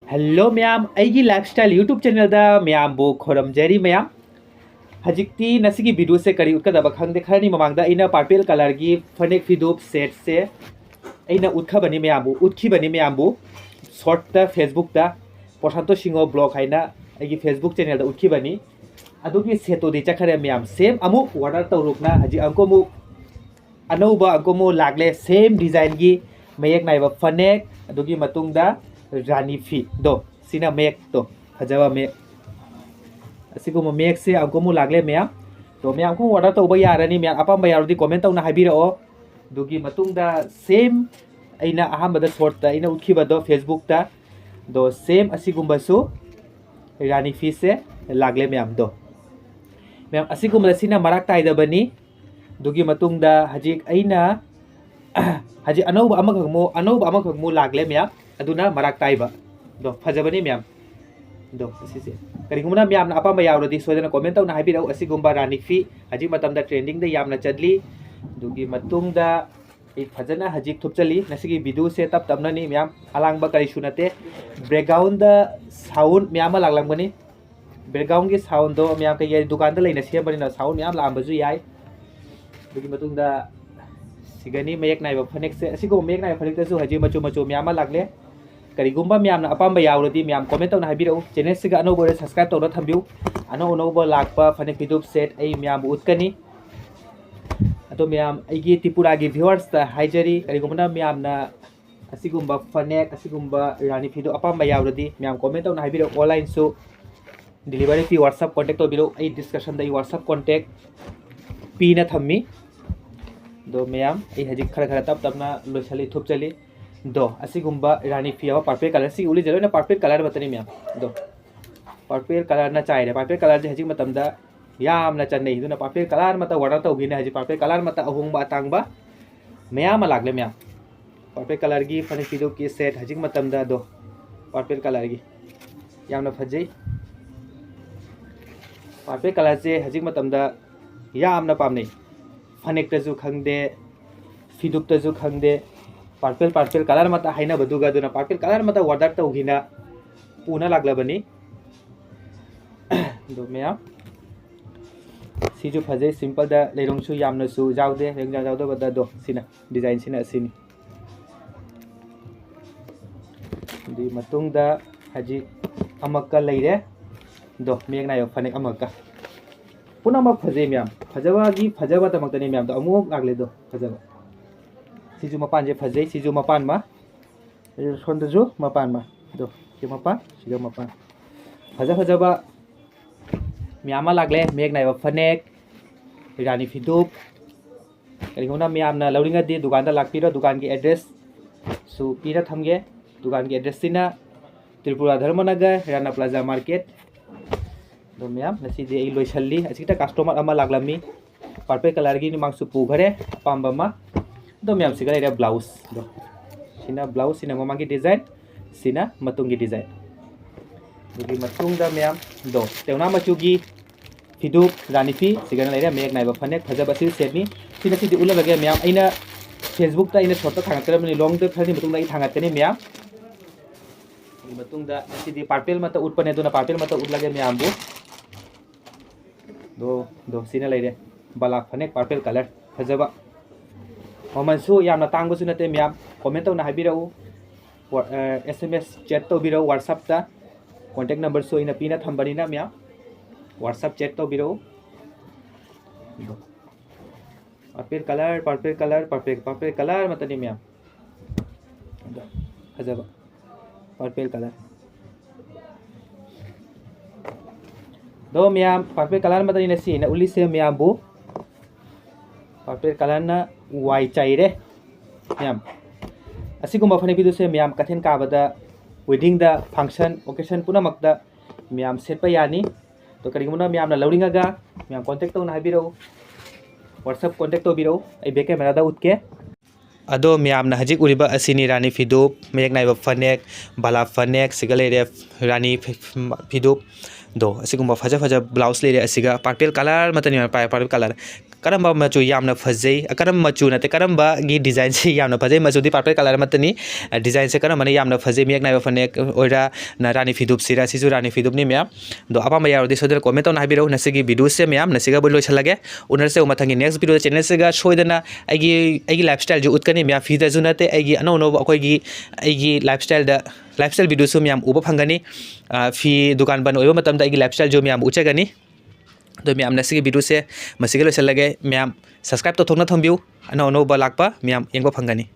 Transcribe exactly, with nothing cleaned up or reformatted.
Hello ꯃꯌꯥꯝ, ꯑꯩꯒꯤ Lifestyle YouTube channelꯗ ꯃꯌꯥꯝꯕꯨ ꯈꯣꯏꯔꯝꯖꯔꯤ ꯃꯌꯥꯝ꯫ ꯍꯧꯖꯤꯛꯇꯤ ꯉꯁꯤꯒꯤ videoꯁꯦ ꯀꯔꯤ ꯎꯠꯀꯗꯕ ꯈꯪꯗꯦ꯫ ꯈꯔꯅꯤ ꯃꯃꯥꯡꯗ ꯑꯩꯅ purple colourꯒꯤ ꯐꯅꯦꯛ ꯐꯤꯗꯨꯞ setꯁꯦ ꯑꯩꯅ ꯎꯠꯈꯕꯅꯤ ꯃꯌꯥꯝꯕꯨ, ꯎꯠꯈꯤꯕꯅꯤ ꯃꯌꯥꯝꯕꯨ꯫ Shortꯇ Facebookꯇ ꯄ꯭ꯔꯣꯁꯥꯟꯇꯣ ꯁꯤꯡꯍ vlog ꯍꯥꯏꯅ ꯑꯩꯒꯤ Facebook channelꯗ ꯎꯠꯈꯤꯕꯅꯤ꯫ ꯑꯗꯨꯒꯤ setꯇꯨꯗꯤ ꯆꯠꯈ꯭ꯔꯦ ꯃꯌꯥꯝ꯫ Same ꯑꯃꯨꯛ order ꯇꯧꯔꯨꯛꯅ ꯍꯧꯖꯤꯛ ꯑꯃꯨꯛ ꯑꯃꯨꯛ ꯑꯅꯧꯕ ꯑꯃꯨꯛ ꯑꯃꯨꯛ ꯂꯥꯛꯂꯦ, same designꯒꯤ ꯃꯌꯦꯛ ꯅꯥꯏꯕ ꯐꯅꯦꯛ, ꯑꯗꯨꯒꯤ ꯃꯇꯨꯡꯗ ꯔꯥꯅꯤ ꯐꯤꯗꯣ, ꯁꯤꯅ ꯃꯌꯦꯛꯇꯣ, ꯐꯖꯕ ꯃꯌꯦꯛ꯫ ꯑꯁꯤꯒꯨꯝꯕ ꯃꯌꯦꯛꯁꯦ ꯑꯃꯨꯛ ꯑꯃꯨꯛ ꯂꯥꯛꯂꯦ ꯃꯌꯥꯝ꯫ ꯇꯣ ꯃꯌꯥꯝ ꯑꯃꯨꯛ order ꯇꯧꯕ ꯌꯥꯔꯅꯤ ꯃꯌꯥꯝ, ꯑꯄꯥꯝꯕ ꯌꯥꯎꯔꯗꯤ comment ꯇꯧꯅ ꯍꯥꯏꯕꯤꯔꯛꯑꯣ꯫ ꯑꯗꯨꯒꯤ ꯃꯇꯨꯡꯗ same ꯑꯩꯅ ꯑꯍꯥꯟꯕꯗ shortꯇ ꯑꯩꯅ ꯎꯠꯈꯤꯕꯗꯣ Facebookꯇ, ꯑꯗꯣ same ꯑꯁꯤꯒꯨꯝꯕꯁꯨ ꯔꯥꯅꯤ ꯐꯤꯁꯦ ꯂꯥꯛꯂꯦ ꯃꯌꯥꯝꯗꯣ꯫ ꯃꯌꯥꯝ ꯑꯁꯤꯒꯨꯝꯕꯗ ꯁꯤꯅ ꯃꯔꯥꯛ ꯇꯥꯏꯗꯕꯅꯤ꯫ ꯑꯗꯨꯒꯤ ꯃꯇꯨꯡꯗ ꯍꯧꯖꯤꯛ ꯑꯩꯅ ꯍꯧꯖꯤꯛ ꯑꯅꯧꯕ ꯑꯃꯈꯛ ꯑꯃꯨꯛ, ꯑꯅꯧꯕ ꯑꯃꯈꯛ ꯑꯃꯨꯛ ꯂꯥꯛꯂꯦ ꯃꯌꯥꯝ, ꯑꯗꯨꯅ ꯃꯔꯥꯛ ꯇꯥꯏꯕ꯫ ꯑꯗꯣ ꯐꯖꯕꯅꯤ ꯃꯌꯥꯝ꯫ ꯑꯗꯣ ꯑꯁꯤꯁꯦ ꯀꯔꯤꯒꯨꯝꯕꯅ ꯃꯌꯥꯝꯅ ꯑꯄꯥꯝꯕ ꯌꯥꯎꯔꯗꯤ ꯁꯣꯏꯗꯅ comment ꯇꯧꯅ ꯍꯥꯏꯕꯤꯔꯛꯎ꯫ ꯑꯁꯤꯒꯨꯝꯕ ꯔꯥꯅꯤ ꯐꯤ ꯍꯧꯖꯤꯛ ꯃꯇꯝꯗ trendingꯗ ꯌꯥꯝꯅ ꯆꯠꯂꯤ꯫ ꯑꯗꯨꯒꯤ ꯃꯇꯨꯡꯗ ꯑꯩ ꯐꯖꯅ ꯍꯧꯖꯤꯛ ꯊꯨꯞꯆꯜꯂꯤ꯫ ꯉꯁꯤꯒꯤ videoꯁꯦ ꯇꯞ ꯇꯞꯅꯅꯤ ꯃꯌꯥꯝ, ꯑꯂꯥꯡꯕ ꯀꯔꯤꯁꯨ ꯅꯠꯇꯦ꯫ Backgroundꯗ sound ꯃꯌꯥꯝ ꯑꯃ ꯂꯥꯛꯂꯝꯒꯅꯤ꯫ Backgroundꯒꯤ soundꯗꯣ ꯃꯌꯥꯝ ꯀꯩꯒꯤ ꯗꯨꯀꯥꯟꯗ ꯂꯩꯅ ꯁꯦꯝꯕꯅꯤꯅ sound ꯃꯌꯥꯝ ꯂꯥꯛꯑꯝꯕꯁꯨ ꯌꯥꯏ꯫ ꯑꯗꯨꯒꯤ ꯃꯇꯨꯡꯗ ꯁꯤꯒꯅꯤ ꯃꯌꯦꯛ ꯅꯥꯏꯕ ꯐꯅꯦꯛꯁꯦ꯫ ꯑꯁꯤꯒꯨꯝꯕ ꯃꯌꯦꯛ ꯅꯥꯏꯕ ꯐꯅꯦꯛꯇꯁꯨ ꯍꯧꯖꯤꯛ ꯃꯆꯨ ꯃꯆꯨ ꯃꯌꯥꯝ ꯑꯃ ꯂꯥꯛꯂꯦ꯫ ꯀꯔꯤꯒꯨꯝꯕ ꯃꯌꯥꯝꯅ ꯑꯄꯥꯝꯕ ꯌꯥꯎꯔꯗꯤ ꯃꯌꯥꯝ comment ꯇꯧꯅ ꯍꯥꯏꯕꯤꯔꯛꯎ꯫ Channelꯁꯤꯒ ꯑꯅꯧꯕ ꯑꯣꯏꯔꯦ subscribe ꯇꯧꯔ ꯊꯝꯕꯤꯌꯨ꯫ ꯑꯅꯧ ꯑꯅꯧꯕ ꯂꯥꯛꯄ ꯐꯅꯦꯛ ꯐꯤꯗꯨꯞ set ꯑꯩ ꯃꯌꯥꯝꯕꯨ ꯎꯠꯀꯅꯤ꯫ ꯑꯗꯣ ꯃꯌꯥꯝ ꯑꯩꯒꯤ ꯇ꯭ꯔꯤꯄꯨꯔꯥꯒꯤ viewersꯇ ꯍꯥꯏꯖꯔꯤ, ꯀꯔꯤꯒꯨꯝꯕꯅ ꯃꯌꯥꯝꯅ ꯑꯁꯤꯒꯨꯝꯕ ꯐꯅꯦꯛ, ꯑꯁꯤꯒꯨꯝꯕ ꯔꯥꯅꯤ ꯐꯤꯗꯨ ꯑꯄꯥꯝꯕ ꯌꯥꯎꯔꯗꯤ ꯃꯌꯥꯝ comment ꯇꯧꯅ ꯍꯥꯏꯕꯤꯔꯛꯎ꯫ Onlineꯁꯨ delivery fee, WhatsApp contact ꯇꯧꯕꯤꯔꯛꯎ꯫ ꯑꯩ descriptionꯗ ꯑꯩ WhatsApp contact ꯄꯤꯅ ꯊꯝꯃꯤ꯫ ꯑꯗꯣ ꯃꯌꯥꯝ ꯑꯩ ꯍꯧꯖꯤꯛ ꯈꯔ ꯈꯔ ꯇꯞ ꯇꯞꯅ ꯂꯣꯏꯁꯤꯜꯂꯤ, ꯊꯨꯞꯆꯜꯂꯤ꯫ ꯑꯗꯣ ꯑꯁꯤꯒꯨꯝꯕ ꯔꯥꯅꯤ ꯐꯤ ꯌꯥꯎꯕ purple colour, ꯁꯤ ꯎꯠꯂꯤꯁꯦ ꯂꯣꯏꯅ purple colour ꯃꯛꯇꯅꯤ ꯃꯌꯥꯝ꯫ ꯑꯗꯣ purple colourꯅ ꯆꯥꯏꯔꯦ꯫ Purple colourꯁꯦ ꯍꯧꯖꯤꯛ ꯃꯇꯝꯗ ꯌꯥꯝꯅ ꯆꯠꯅꯩ꯫ ꯑꯗꯨꯅ purple colour ꯃꯛꯇ order ꯇꯧꯒꯦꯅ ꯍꯧꯖꯤꯛ purple colour ꯃꯛꯇ ꯑꯍꯣꯡꯕ ꯑꯇꯥꯡꯕ ꯃꯌꯥꯝ ꯑꯃ ꯂꯥꯛꯂꯦ ꯃꯌꯥꯝ꯫ Purple colourꯒꯤ ꯐꯅꯦꯛ ꯐꯤꯗꯨꯞꯀꯤ set ꯍꯧꯖꯤꯛ ꯃꯇꯝꯗ ꯑꯗꯣ purple colourꯒꯤ ꯌꯥꯝꯅ ꯐꯖꯩ꯫ Purple colourꯁꯦ ꯍꯧꯖꯤꯛ ꯃꯇꯝꯗ ꯌꯥꯝꯅ ꯄꯥꯝꯅꯩ꯫ ꯐꯅꯦꯛꯇꯁꯨ ꯈꯪꯗꯦ, ꯐꯤꯗꯨꯞꯇꯁꯨ ꯈꯪꯗꯦ, purple, purple colour ꯃꯛꯇ ꯍꯥꯏꯅꯕꯗꯨꯒ, ꯑꯗꯨꯅ purple colour ꯃꯛꯇ order ꯇꯧꯒꯦꯅ ꯄꯨꯅ ꯂꯥꯛꯂꯕꯅꯤ꯫ ꯑꯗꯣ ꯃꯌꯥꯝ, ꯁꯤꯁꯨ ꯐꯖꯩ, simple ꯗ ꯂꯩꯔꯣꯡꯁꯨ ꯌꯥꯝꯅꯁꯨ ꯌꯥꯎꯗꯦ, ꯂꯩꯔꯣꯡ ꯌꯥꯝ ꯌꯥꯎꯗꯕꯗ꯫ ꯑꯗꯣ ꯁꯤꯅ, design ꯁꯤꯅ ꯑꯁꯤꯅꯤ꯫ ꯑꯗꯨꯒꯤ ꯃꯇꯨꯡꯗ ꯍꯧꯖꯤꯛ ꯑꯃꯛꯀ ꯂꯩꯔꯦ꯫ ꯑꯗꯣ ꯃꯌꯦꯛ ꯅꯥꯏꯕ ꯐꯅꯦꯛ ꯑꯃꯛꯀ꯫ ꯄꯨꯝꯅꯃꯛ ꯐꯖꯩ ꯃꯌꯥꯝ, ꯐꯖꯕꯒꯤ ꯐꯖꯕꯇꯃꯛꯇꯅꯤ ꯃꯌꯥꯝꯗꯣ꯫ ꯑꯃꯨꯛ ꯂꯥꯛꯂꯦ ꯑꯗꯣ, ꯐꯖꯕ꯫ ꯁꯤꯁꯨ ꯃꯄꯥꯟꯁꯦ ꯐꯖꯩ, ꯁꯤꯁꯨ ꯃꯄꯥꯟ ꯑꯃ꯫ ꯁꯣꯝꯗꯁꯨ ꯃꯄꯥꯟ ꯑꯃ꯫ ꯑꯗꯣ ꯁꯤ ꯃꯄꯥꯟ, ꯁꯤꯒ ꯃꯄꯥꯟ꯫ ꯐꯖ ꯐꯖꯕ ꯃꯌꯥꯝ ꯑꯃ ꯂꯥꯛꯂꯦ꯫ ꯃꯌꯦꯛ ꯅꯥꯏꯕ ꯐꯅꯦꯛ, ꯔꯥꯅꯤ ꯐꯤꯗꯨꯞ꯫ ꯀꯔꯤꯒꯨꯝꯕ ꯃꯌꯥꯝꯅ ꯂꯧꯅꯤꯡꯉꯗꯤ ꯗꯨꯀꯥꯟꯗ ꯂꯥꯛꯄꯤꯔꯣ꯫ ꯗꯨꯀꯥꯟꯒꯤ address ꯁꯨ ꯄꯤꯔ ꯊꯝꯒꯦ꯫ ꯗꯨꯀꯥꯟꯒꯤ address ꯁꯤꯅ ꯇ꯭ꯔꯤꯄꯨꯔꯥ ꯙꯔꯃꯅꯒꯔ, ꯔꯥꯅꯥ ꯄ꯭ꯂꯥꯖꯥ ꯃꯥꯔꯀꯦꯠ꯫ ꯑꯗꯣ ꯃꯌꯥꯝ, ꯉꯁꯤꯗꯤ ꯑꯩ ꯂꯣꯏꯁꯜꯂꯤ꯫ ꯑꯁꯤꯗ customer ꯑꯃ ꯂꯥꯛꯂꯝꯃꯤ꯫ Purple colour ꯒꯤ ꯃꯥꯡꯁꯨ ꯄꯨꯈꯔꯦ ꯑꯄꯥꯝꯕ ꯑꯃ꯫ ꯑꯗꯣ ꯃꯌꯥꯝ, ꯁꯤꯒ ꯂꯩꯔꯦ blouse꯫ ꯑꯗꯣ ꯁꯤꯅ blouse, ꯁꯤꯅ ꯃꯃꯥꯡꯒꯤ design, ꯁꯤꯅ ꯃꯇꯨꯡꯒꯤ design꯫ ꯑꯗꯨꯒꯤ ꯃꯇꯨꯡꯗ ꯃꯌꯥꯝ, ꯑꯗꯣ ꯇꯦꯎꯅꯥ ꯃꯆꯨꯒꯤ ꯐꯤꯗꯨ, ꯔꯥꯅꯤ ꯐꯤ, ꯁꯤꯒꯅ ꯂꯩꯔꯦ꯫ ꯃꯌꯦꯛ ꯅꯥꯏꯕ ꯐꯅꯦꯛ ꯐꯖꯕ ꯁꯤ set ꯅꯤ꯫ ꯁꯤꯅ ꯁꯤꯗꯤ ꯎꯠꯂꯔꯒꯦ ꯃꯌꯥꯝ꯫ ꯑꯩꯅ Facebook ꯇ ꯑꯩꯅ short ꯇ ꯊꯥꯡꯒꯠꯀꯗꯕꯅꯤ, long ꯗ ꯈꯔꯗꯤ ꯃꯇꯨꯡꯗ ꯑꯩ ꯊꯥꯡꯒꯠꯀꯅꯤ ꯃꯌꯥꯝ꯫ ꯑꯗꯨꯒꯤ ꯃꯇꯨꯡꯗ ꯉꯁꯤꯗꯤ purple ꯃꯠꯇ ꯎꯠꯄꯅꯦ, ꯑꯗꯨꯅ purple ꯃꯠꯇ ꯎꯠꯂꯒꯦ ꯃꯌꯥꯝꯕꯨ꯫ ꯗꯣ, ꯗꯣ, ꯁꯤꯅ ꯂꯩꯔꯦ꯫ ꯕꯂꯥꯛ ꯐꯅꯦꯛ purple colour꯫ ꯐꯖꯕ꯫ ꯃꯃꯜꯁꯨ ꯌꯥꯝꯅ ꯇꯥꯡꯕꯁꯨ ꯅꯠꯇꯦ ꯃꯌꯥꯝ꯫ Comment ꯇꯧꯅ ꯍꯥꯏꯕꯤꯔꯛꯎ꯫ ꯋꯥ-, ꯑ, S M S chat ꯇꯧꯕꯤꯔꯛꯎ WhatsApp ꯇ꯫ Contact number ꯁꯨ ꯑꯩꯅ ꯄꯤꯅ ꯊꯝꯕꯅꯤꯅ ꯃꯌꯥꯝ꯫ WhatsApp chat ꯇꯧꯕꯤꯔꯛꯎ꯫ ꯗꯣ꯫ Purple colour, purple colour, purple, purple colour ꯃꯠꯇꯅꯤ ꯃꯌꯥꯝ꯫ ꯑꯗꯣ, ꯐꯖꯕ꯫ Purple colour꯫ ꯑꯗꯣ ꯃꯌꯥꯝ, purple colour ꯃꯠꯇꯅꯤꯅ ꯁꯤ ꯑꯩꯅ ꯎꯠꯂꯤꯁꯦ ꯃꯌꯥꯝꯕꯨ꯫ Purple colour ꯅ ꯋꯥꯏ ꯆꯥꯏꯔꯦ ꯃꯌꯥꯝ꯫ ꯑꯁꯤꯒꯨꯝꯕ ꯐꯅꯦꯛ ꯐꯤꯗꯨꯁꯦ ꯃꯌꯥꯝ ꯀꯩꯊꯦꯜ ꯀꯥꯕꯗ, wedding ꯗ, function, occasion ꯄꯨꯝꯅꯃꯛꯇ ꯃꯌꯥꯝ ꯁꯦꯠꯄ ꯌꯥꯅꯤ꯫ ꯑꯗꯣ ꯀꯔꯤꯒꯨꯝꯕ ꯃꯌꯥꯝꯅ ꯂꯧꯅꯤꯡꯉꯒ ꯃꯌꯥꯝ contact ꯇꯧꯅ ꯍꯥꯏꯕꯤꯔꯛꯎ꯫ WhatsApp contact ꯇꯧꯕꯤꯔꯛꯎ꯫ ꯑꯩ back camera ꯗ ꯎꯠꯀꯦ꯫ ꯑꯗꯣ ꯃꯌꯥꯝꯅ ꯍꯧꯖꯤꯛ ꯎꯔꯤꯕ ꯑꯁꯤꯅꯤ ꯔꯥꯅꯤ ꯐꯤꯗꯨꯞ, ꯃꯌꯦꯛ ꯅꯥꯏꯕ ꯐꯅꯦꯛ, ꯕꯥꯂꯥ ꯐꯅꯦꯛ, ꯁꯤꯒ ꯂꯩꯔꯦ ꯔꯥꯅꯤ ꯐꯤ-, ꯐꯤꯗꯨꯞ꯫ ꯑꯗꯣ ꯑꯁꯤꯒꯨꯝꯕ ꯐꯖ ꯐꯖ blouse ꯂꯩꯔꯦ꯫ ꯑꯁꯤꯒ purple colour ꯑꯃꯠꯇꯅꯤ, purple colour꯫ ꯀꯔꯝꯕ ꯃꯆꯨ ꯌꯥꯝꯅ ꯐꯖꯩ? ꯀꯔꯝꯕ ꯃꯆꯨ ꯅꯠꯇꯦ, ꯀꯔꯝꯕꯒꯤ designꯁꯤ ꯌꯥꯝꯅ ꯐꯖꯩ? ꯃꯆꯨꯗꯤ purple colour ꯑꯃꯠꯇꯅꯤ꯫ ꯑ, designꯁꯦ ꯀꯔꯝꯕꯅ ꯌꯥꯝꯅ ꯐꯖꯩ? ꯃꯌꯦꯛ ꯅꯥꯏꯕ ꯐꯅꯦꯛ ꯑꯣꯏꯔ, ꯅ ꯔꯥꯅꯤ ꯐꯤꯗꯨꯞꯁꯤꯔ? ꯁꯤꯁꯨ ꯔꯥꯅꯤ ꯐꯤꯗꯨꯞꯅꯤ ꯃꯌꯥꯝ꯫ ꯑꯗꯣ ꯑꯄꯥꯝꯕ ꯌꯥꯎꯔꯗꯤ ꯁꯣꯏꯗꯅ comment ꯇꯧꯅ ꯍꯥꯏꯕꯤꯔꯛꯎ꯫ ꯉꯁꯤꯒꯤ videoꯁꯦ ꯃꯌꯥꯝ ꯉꯁꯤꯒ ꯂꯣꯏꯁꯤꯜꯂꯒꯦ꯫ ꯎꯅꯔꯁꯦ ꯃꯊꯪꯒꯤ next videoꯗ꯫ Channelꯁꯤꯒ ꯁꯣꯏꯗꯅ ꯑꯩꯒꯤ, ꯑꯩꯒꯤ lifestyleꯁꯨ ꯎꯠꯀꯅꯤ ꯃꯌꯥꯝ꯫ ꯐꯤꯗꯁꯨ ꯅꯠꯇꯦ, ꯑꯩꯒꯤ ꯑꯅꯧ ꯑꯅꯧꯕ ꯑꯩꯈꯣꯏꯒꯤ, ꯑꯩꯒꯤ lifestyleꯗ, lifestyle videoꯁꯨ ꯃꯌꯥꯝ ꯎꯕ ꯐꯪꯒꯅꯤ꯫ ꯑ, ꯐꯤ ꯗꯨꯀꯥꯟ ꯕꯟ ꯑꯣꯏꯕ ꯃꯇꯝꯗ ꯑꯩꯒꯤ lifestyleꯁꯨ ꯃꯌꯥꯝ ꯎꯠꯆꯒꯅꯤ꯫ ꯑꯗꯣ ꯃꯌꯥꯝ ꯉꯁꯤꯒꯤ videoꯁꯦ ꯃꯁꯤꯒ ꯂꯣꯏꯁꯤꯜꯂꯒꯦ꯫ ꯃꯌꯥꯝ subscribe ꯇꯧꯊꯣꯛꯅ ꯊꯝꯕꯤꯌꯨ, ꯑꯅꯧ ꯑꯅꯧꯕ ꯂꯥꯛꯄ ꯃꯌꯥꯝ ꯌꯦꯡꯕ ꯐꯪꯒꯅꯤ꯫